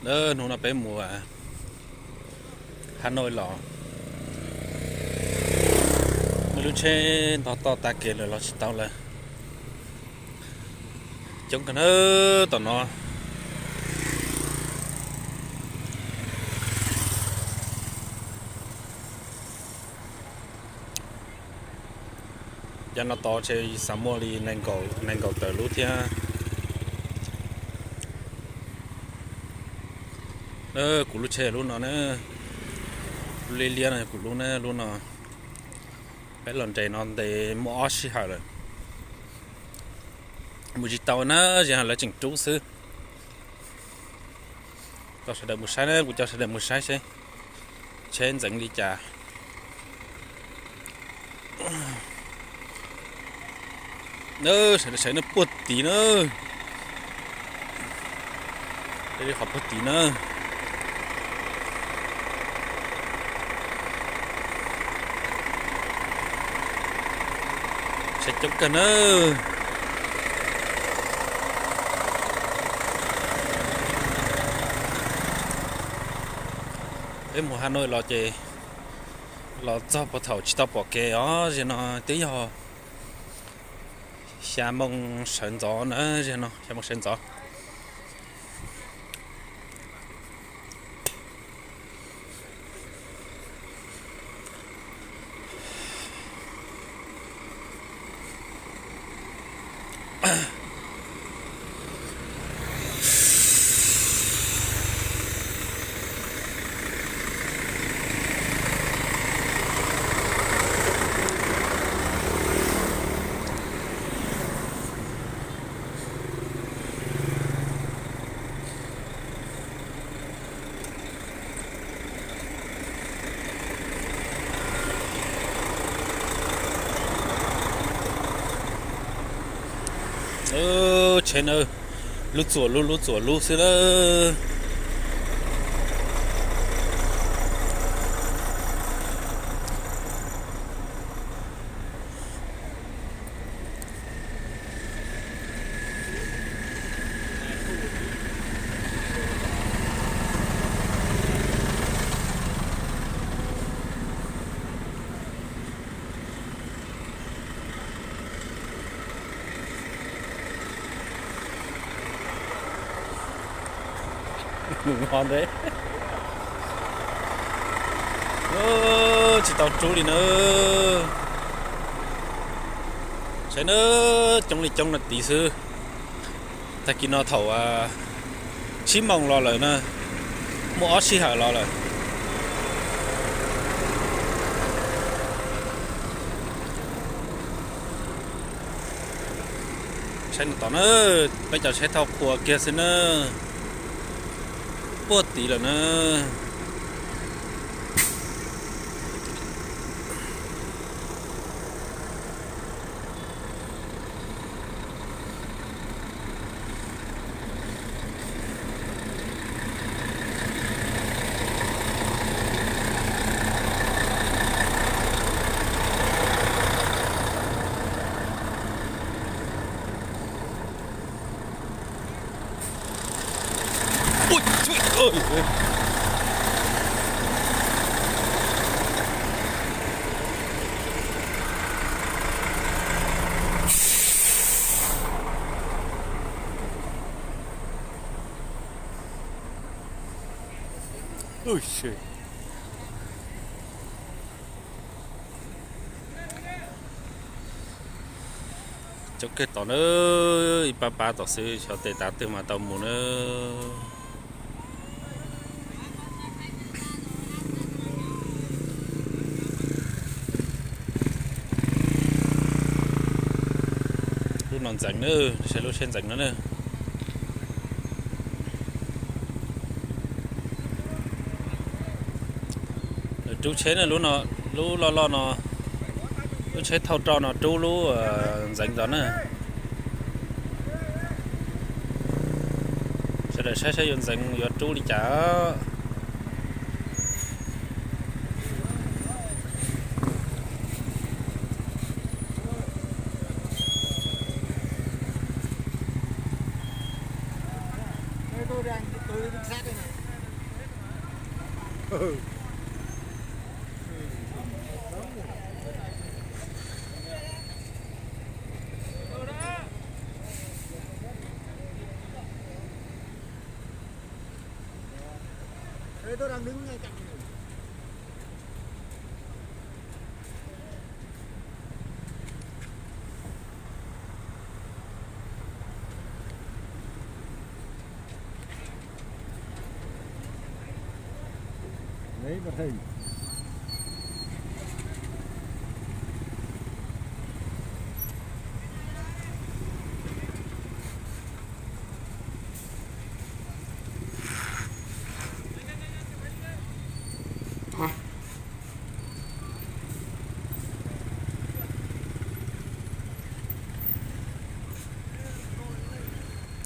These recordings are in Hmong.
Hnub no peb mus Hà Nội los, muaj lub tsheb ntog toj tag kev lawm los tsis tau lawm. Coob kawg na tom no. Yav no tod ces xav muaj li nees nkaum tawm lub thiab. Kuv lub tsheb lub no na, lub liab liab no kuv lub na, lub no. Peb los nres no ntes muaj ob sij hawm lawm. Mus tsis tau na, ces lawv tseem rub xwb. Coj sawv daws mus saib na, kuv coj sawv daws mus saib seb tsheb ntxeev li cas. Sawv daws saib na, puag tid na. Li qhov puag tid na. Tsheb coob kawg na. Peb mus Hà Nội los ces los txog puag thaum tsis tau pom kev os, zem no twb yog xya moo sawv ntxov na, zem no xya moo sawv ntxov. Tsheb na, lub txuas lub lub txuas lub xwb lawm. Tsis tau rub li na. Saib na, coob li coob no tid xwb. Tag kis no thaum tsib moos los lawm na, muaj ob sij hawm los lawm. Saib no tom na, peb cov tsheb thauj qhua kiag xwb na, puag tid lawm na. Coob kawg tom na, ib pab pab tom xwb, xyov tes tav twg mas tau mus na. Lub no ntxeev na, saib lub tsheb ntxeev no na. Rub tsheb na, lub no, lub loj loj no, lub tsheb thauj roj no rub lub ntxeev ntawd na. Sawv daws saib saib yuav ntxeev yuav rub li cas. Tôi đang, tôi đang sát đây này.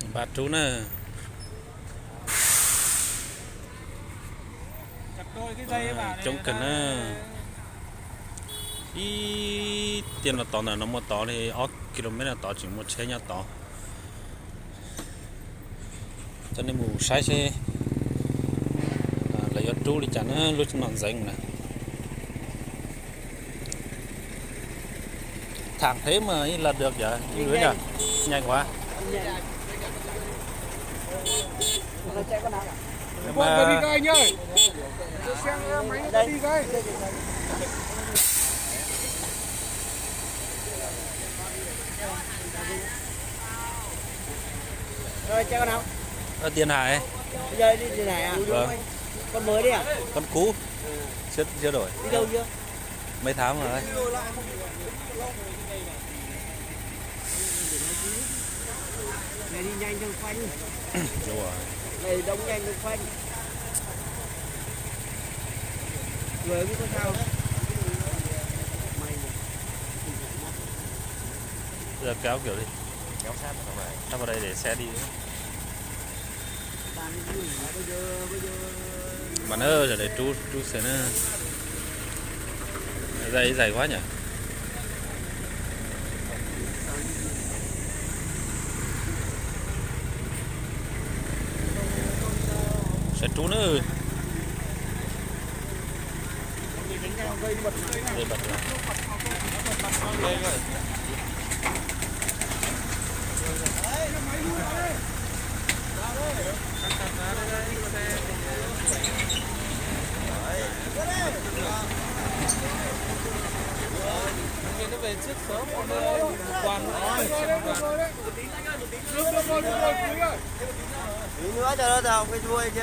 Npaj rub na. Coob kawg na. Ib tiaj no tod ntawm no muaj tod li ob kilomev no tod tseem muaj tsheb nyob tod. Coj nej mus saib seb lawv yuav rub li cas na lub no ntxeev na. Thẳng thế mà đi là được vậy, đi lưới nhỉ? Nhanh quá. Ờ, Tiền Hải. Bây giờ đi Tiền Hải à? Vâng. Con mới đi à? Con cũ. Chưa, chưa đổi. Đi đâu chưa? Mấy tháng rồi đấy. Này đi nhanh cho phanh. Đúng rồi. Này đóng nhanh cho phanh. Người không có sao. May mà. Giờ kéo kiểu gì? Kéo sát vào trong này. Sắp vào đây để xe đi. Mà nó giờ này trú trú xe nó dày dày quá nhỉ. Xe trú nữa. Đây bật rồi. Tí nữa cho nó tao cái chuối chứ.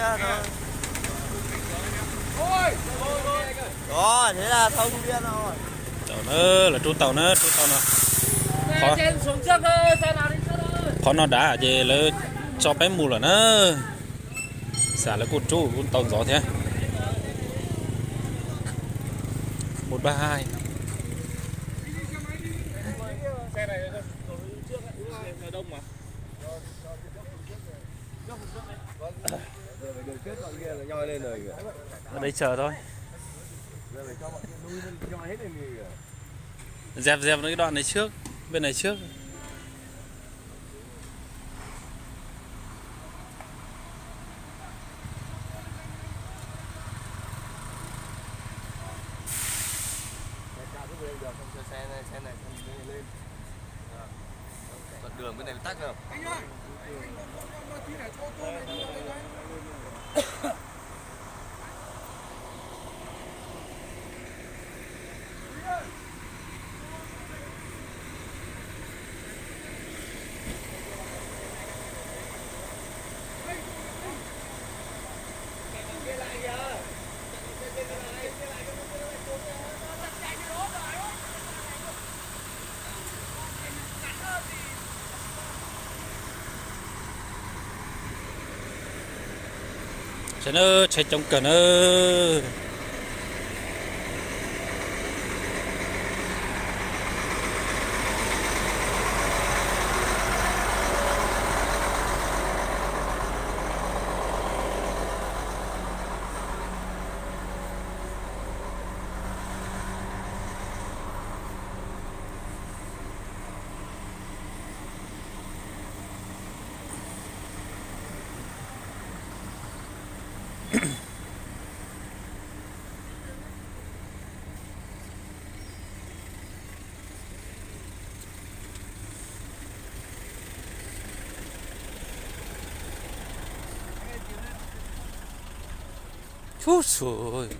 Rồi, thế là thông điện rồi. Tau na, lawv rub tau na, rub tau no. Qhov no dav ces lawv tso peb mus lawm na. Xav lawv kuj rub kuj tau ntxov thiab. Một ba hai. Ở đây chờ thôi. Dẹp dẹp cái đoạn này trước, bên này trước. Đoạn đường bên này tắt rồi. Tsheb na, tsheb coob kawg na. Pub xus.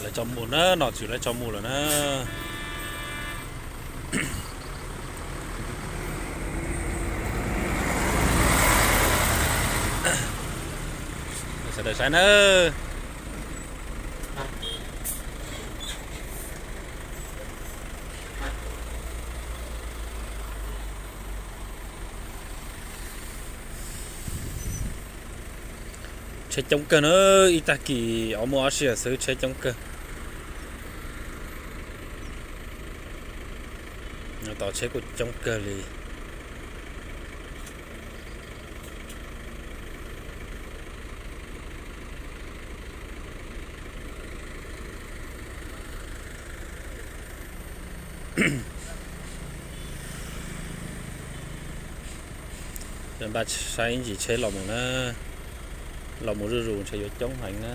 Lawv tso mus na, nom tswv lawv tso mus lawm na. Sawv daws saib na. Tsheb coob kawg na, ib tag kis ob muaj ob sij hawm xwb tsheb coob kawg. Tos tsheb kuj coob kawg li. Npaj saib ib ntsis tsheb los mus na, los mus zuj zus ntshe yuav coob heev na.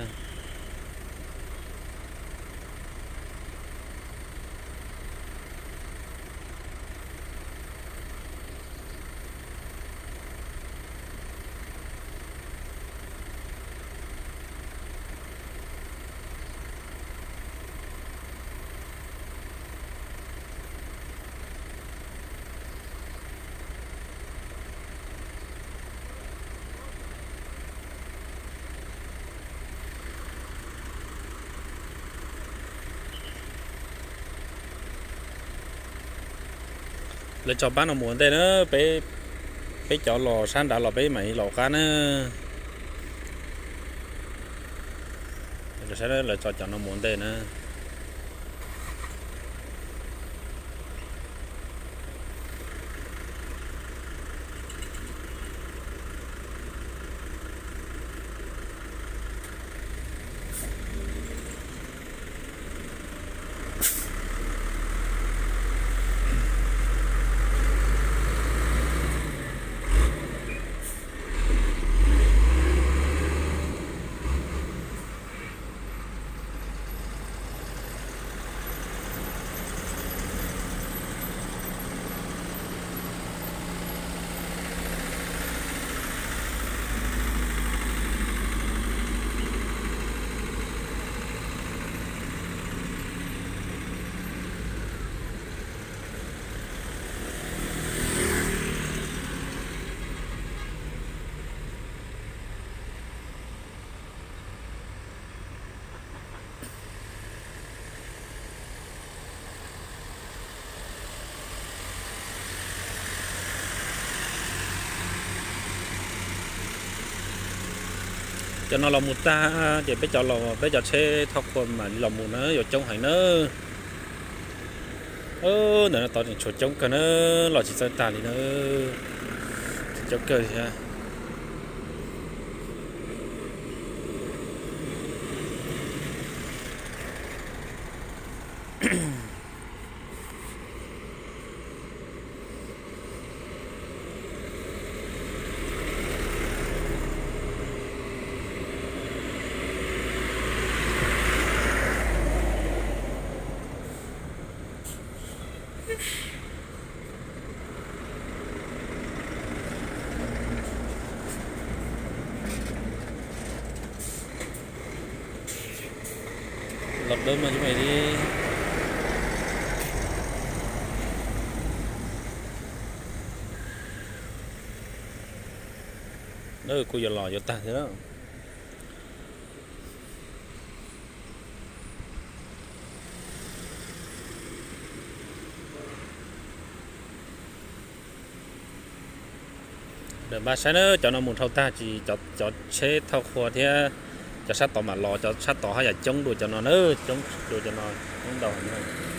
Lawv tso pab no mus ua ntej na, peb, peb cov los sab nrad los peb mam li los qab na. Lawv tso cov no mus ua ntej na. Cov no los mus tag ces peb cov los, peb cov tsheb thauj qhua mam li los mus na, yuav coob heev na. Ntawm no tod tseem tshuav coob kawg na, los tsis txawj tag li na. Coob kawg thiab. Los dawb mas tsis me li. Kuj yuav los yuav tag thiab. Daws npaj saib na, cov no mus dhau tag tsis cov tsheb thauj qhua thiab. Cov sab tod mam los, cov sab tod haj yam coob dua cov no na, coob dua cov no, coob ntau heev.